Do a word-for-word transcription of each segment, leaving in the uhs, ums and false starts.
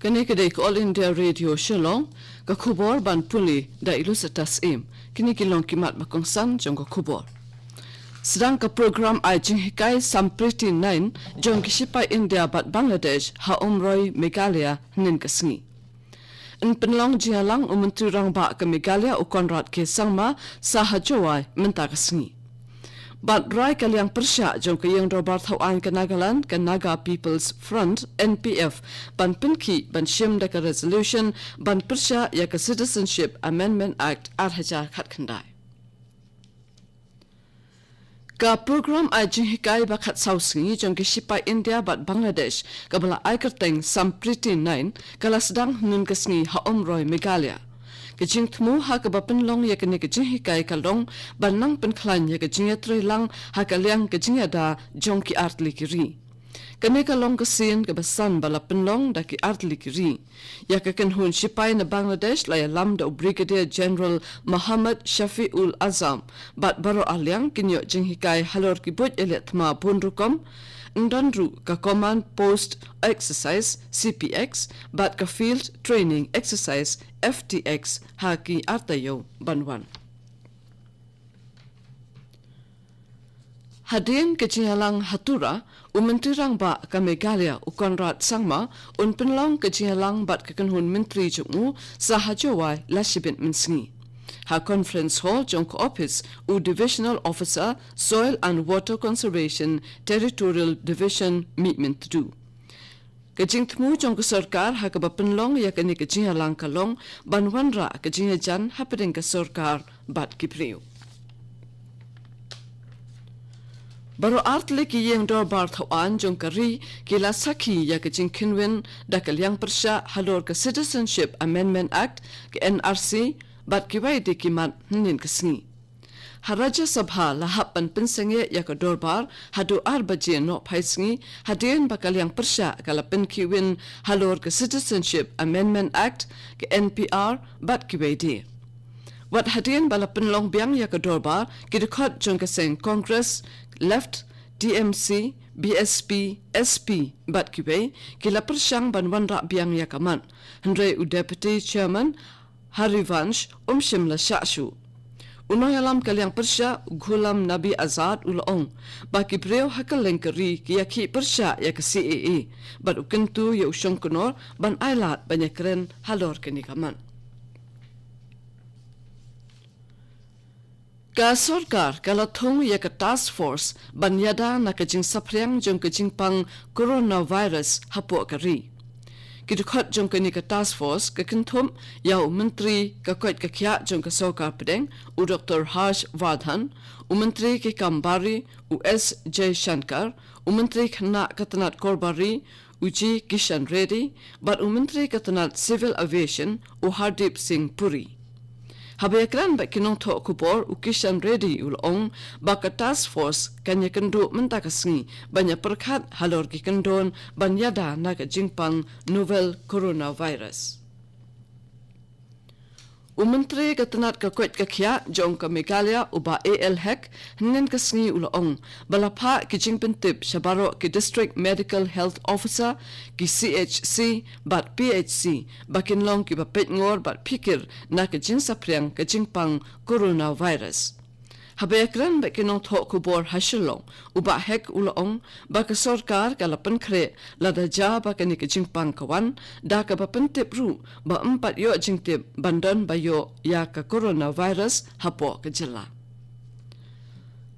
Kane ka dei ka All India Radio Shillong, ka khubor ban pule da i Lusitas Im. Kine ki long ki mat ba kongsan jong ka khubor. Sdang ka program ai jinghikai Sampriti nine jong ki shipai India bad Bangladesh ha Umroi, Meghalaya, hynnin ka sngi. Yn pynlong jingïalang u Myntri Rangbah ka Meghalaya u Conrad K Sangma sa ha Jowai mynta ka sngi. Bad rai ka liang pyrshah jong ka Ïing Dorbar Thawaiñ ka Nagaland, ka Naga People's Front, N P F, ban pynkhih ban shim da ka resolution ban pyrshah ïa ka Citizenship Amendment Act ar hajar khatkhyndai. Ka program ai jinghikai ba khatsaw sngi jong ki shipai India bad Bangladesh, kaba la ai kyrteng Sampriti nine, ka la sdang hynnin ka sngi ha Umroi, Meghalaya. Ka jingthmu ha kaba pynlong ïa kane ka jinghikai ka long ban nang pynkhlaiñ ïa ka jingïatreilang ha ka liang ka jingïada jong ki artylli ki ri. Kane ka long ka sien kaba san ba la pynlong da ki artylli ki ri. Ïa ka kynhun shipai na Bangladesh la ïalam da u Brigadier General Mohammad Shafiul Azam, bad baroh arliang kin ïoh jinghikai halor ki buit ïaleh thma bun rukom. Yn don ruh ka Command Post Exercise, C P X, bad ka Field Training Exercise, F T X, ha ki ar taïew ban wan. Hadien ka jingïalang ha Tura, u Myntri Rangbah ka Meghalaya u Conrad Sangma un pynlong ka jingïalang bad ka kynhun myntri jong u sa ha Jowai la shibit mynsngi. Ha Conference Hall jong ka ophis u Divisional Officer, Soil and Water Conservation, Territorial Division, Mihmyntdu. Ka jingthmu jong ka sorkar ha kaba pynlong ïa kane ka jingïalang ka long ban wanrah ka jingïajan hapdeng ka sorkar bad ki briew. Baroh artylli ki Ïing Dorbar Thawaiñ jong ka ri ki la sakhi ïa ka jingkynwin da ka liang pyrshah halor ka Citizenship Amendment Act, ka N R C, bad kiwei de ki mat hynnin ka sngi. Ha Rajya Sabha la hap ban pynsangeh ïa ka dorbar haduh ar baje nohphai sngi, hadien ba ka liang pyrshah ka la pynkhihwin halor ka Citizenship Amendment Act, ka N P R, bad kiwei de. Wat hadien ba la pynlong biang ïa ka dorbar, ki dkhot jong ka seng Congress, Left, T M C, B S P, S P, bad kiwei ki la pyrshang ban wanrah biang ïa ka mat. Hynrei u Deputy Chairman Harivansh um shym la shah shuh. U nongïalam ka liang pyrshah u Ghulam Nabi Azad u la ong ba ki briew ha kylleng ka ri ki ïakhih pyrshah ïa ka C A A, bad u kyntu ïa u shongknor ban ailad ban ïakren halor kane ka mat. Ka sorkar ka la thung ïa ka task force ban ïada na ka jingsaphriang jong ka jingpang coronavirus hapoh ka ri. Ki dkhot jong kane ka task force ka kynthup ïa u Myntri ka koit ka khiah jong ka Sorkar Pdeng, u Doctor Harsh Vardhan, u Myntri ki kam bar ri, u S Jaishankar, u Myntri khynnah ka tnat kor bar ri, u G Kishan Reddy, bad u Myntri ka tnat Civil Aviation, u Hardeep Singh Puri. Haba ïakren bad ki nongthoh khubor, u Kishan Reddy u la ong ba ka task force kan ïakynduh mynta ka sngi ban ïapyrkhat halor ki kyndon ban ïada na ka jingpang novel coronavirus. U Myntri ka tnat ka koit ka khiah jong ka Meghalaya, u Bah A L Hek, hynnin ka sngi u la ong ba la phah ki jingpyntip sha baroh ki District Medical Health Officer, ki C H C bad P H C ba kin long kiba peitngor bad phikir na ka jingsaphriang ka jingpang coronavirus. Haba ïakren bad ki nongthoh khubor ha Shillong, u Bah Hek u la ong ba ka sorkar ka la pynkhreh lada jia ba kane ka jingpang ka wan, da kaba pyntip ruh ba ym pat ïoh jingtip ban don ba ïoh ïa ka coronavirus hapoh ka jylla.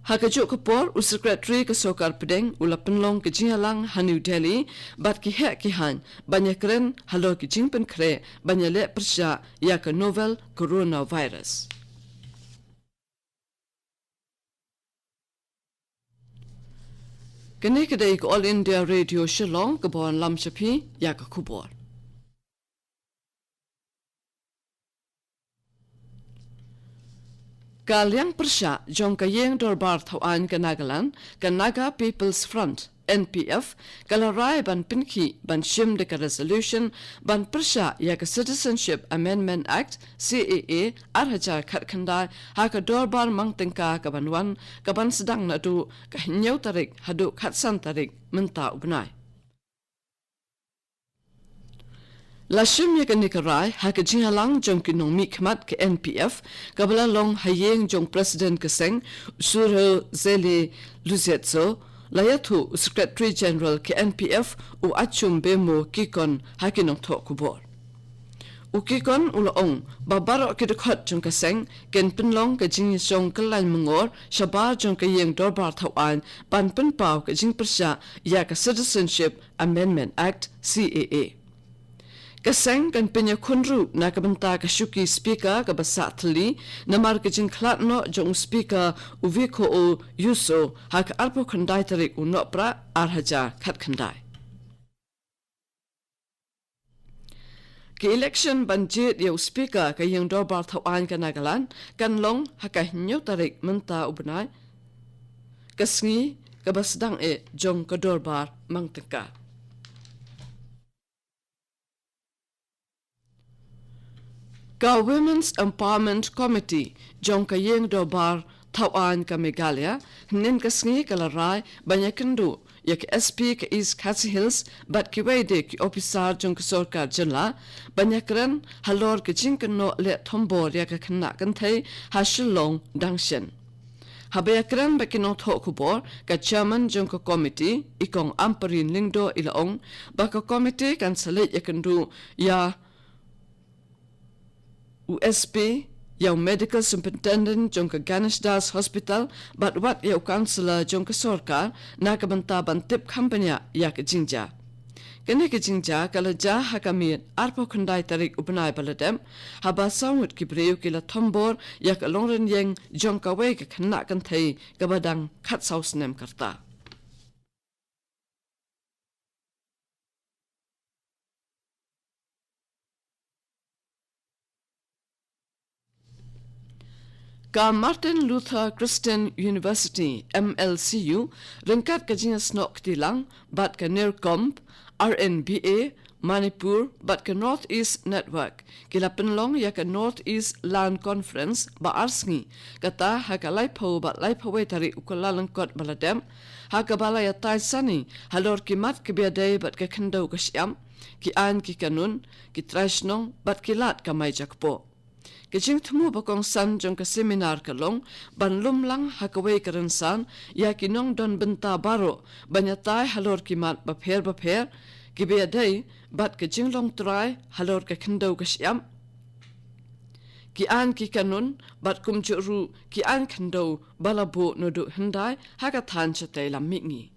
Ha kajuh ka por, u Secretary ka Sorkar Pdeng u la pynlong ka jingïalang ha New Delhi bad ki heh ki haiñ ban ïakren halor ki jingpynkhreh ban ïaleh pyrshah ïa ka novel coronavirus. Kane ka dei ka All India Radio Shillong kaba wanlam sha phi ïa ka khubor. Ka liang pyrshah jong ka Ïing Dorbar Thawaiñ ka Nagaland, ka Naga People's Front, N P F, ka la rai ban pynkhih ban shim da ka resolution ban pyrshah ïa ka Citizenship Amendment Act, C A A, ar hajar khatkhyndai ha ka dorbar mang tyngka kaban wan, kaban sdang naduh ka hynñiew tarik haduh khatsan tarik mynta u bnai. La shim ïa kane ka rai ha ka jingïalang jong ki nongmihkhmat ka N P F, kaba la long ha ïing jong President ka seng, Surojele Luzetso, la ïathuh u Secretary General ka N P F, u Achum Bemo Kikon, ha ki nongthoh khubor. U Kikon u la ong ba baroh ki dkhot jong ka seng kin pynlong ka jingïashong kyllaiñ myngor shabar jong ka ïing dorbar thawaiñ ban pynpaw ka jingpyrshah ïa ka Citizenship Amendment Act, C A A. Ka seng kan pynïakhun ruh na ka bynta ka shuki Speaker kaba sah thylli namar ka jingkhlad noh jong u Speaker, u Vikho Yusoh, ha ka arphew khyndai tarik u Nohprah ar hajar khatkhyndai. Ka election ban jied ïa u Speaker ka ïing dorbar thawaiñ ka Nagaland kan long ha ka hynñiew tarik mynta u bnai, ka sngi kaba sdang eh jong ka dorbar mang tyngka. Ka Women's Empowerment Committee jong ka ïing dorbar thawaiñ ka Meghalaya, hynnin ka sngi ka la rai ban ïakynduh ïa ka S P ka East Khasi Hills bad kiwei de ki ophisar jong ka sorkar jylla ban ïakren halor ka jingkynnoh leh thombor ïa ka khynnah kynthei ha Shillong dang shen. Haba ïakren bad ki nongthoh khubor, ka chairman jong ka komiti, i Kong Ampareen Lyngdoh, i la ong ba ka komiti kan sa leit ïakynduh ïa u S P, ïa u medical superintendent jong ka Ganesh Das Hospital bad wat ïa u councillor jong ka sorkar na ka bynta ban tip kham bniah ïa ka jingjia. Kane ka jingjia ka la jia ha ka miet arphew khyndai tarik u bnai ba la dep, haba saw ngut ki briew ki la thombor ïa ka longrynïeng jong kawei ka khynnah kynthei kaba dang khatsaw snem ka rta. Ka Martin Luther Christian University, M L C U, ryngkat ka jingïasnoh kti lang bad ka NERCOMP, R N B A Manipur bad ka North East Network, ki la pynlong ïa ka North East Land Conference ba ar sngi, kata ha ka laiphew bad laiphew wei tarik u Kyllalyngkot ba la dep, ha kaba la ïatai sani halor ki mat kiba ïadei bad ka khyndew ka shyiap, ki aiñ ki kanun, ki trai shnong bad ki lad kamai jakpoh. Ka jingthmu ba kongsan jong ka seminar ka long ban lum lang ha kawei ka rynsan ïa ki nongdon bynta baroh ban ïatai halor ki mat bapher bapher kiba ïadei bad ka jinglong trai halor ka khyndew ka shyiap, ki aiñ ki kanun bad kumjuh ruh ki aiñ khyndew ba la buh naduh hyndai ha ka thaiñ shatei lam mihngi.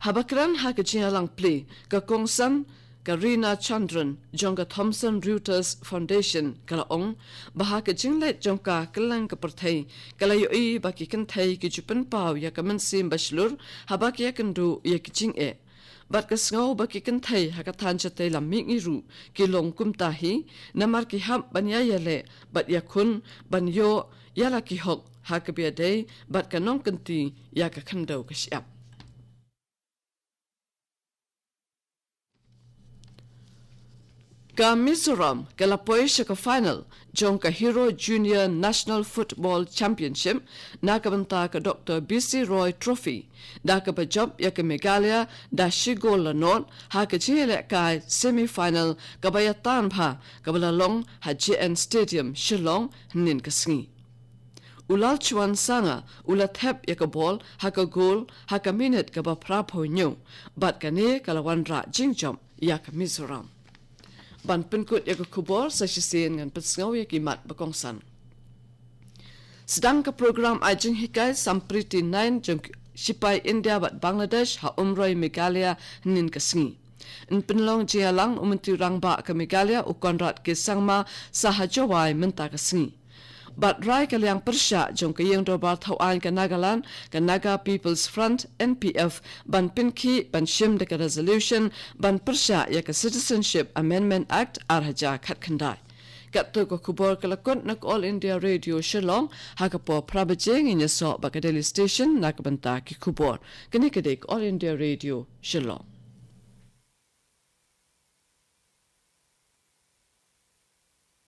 Haba kren ha ka jingïalang plie, ka kongsan ka Rina Chandran jong ka Thomson Reuters Foundation ka la ong ba ha ka jingleit jong ka kylleng ka pyrthei ka la ïohi ba ki kynthei ki ju pynpaw ïa ka mynsiem ba shlur haba ki ïakynduh ïa ki jingeh. Bad ka sngew ba ki kynthei ha ka thaiñ shatei lam mihngi ruh ki long kumta hi, namar ki hap ban ïa ïaleh bad ïakhun ban ïoh ïa la ki hok ha kaba ïadei bad ka nongkynti ïa ka khyndew ka shyiap. Ka Mizoram ka la poi sha ka final jong ka Hero Junior National Football Championship na ka bynta ka Doctor B C Roy Trophy, da kaba jop ïa ka Meghalaya da shi gol la nod ha ka jingïalehkai semi final kaba ïatan bha kaba la long ha J N Stadium, Shillong, hynnin ka sngi. U Lalchhuan Sanga u la thep ïa ka bol ha ka gol ha ka minit kaba phraphew hynñiew, bad kane ka la wanrah jingjop ïa ka Mizoram. Ban pynkut ïa ka khubor, sa shisien ngan pynsngew ïa ki mat ba kongsan. Sdang ka program ai jinghikai Sampriti Nine jong ki shipai India bad Bangladesh ha Umroi, Meghalaya, hynnin ka sngi. Yn pynlong jingïalang u Myntri Rangbah ka Meghalaya u Conrad K Sangma sa ha Jowai mynta ka sngi. Bad rai ka liang pyrshah jong ka ïing dorbar thawaiñ ka Nagaland, ka Naga People's Front, N P F, ban pynkhih ban shim da ka resolution ban pyrshah ïa ka Citizenship Amendment Act ar hajar khatkhyndai. Katto ka khubor ka la kut na ka All India Radio Shillong, ha ka por phra baje ngin ïasoh bad ka Delhi Station na ka bynta ki khubor. Kane ka dei ka All India Radio Shillong.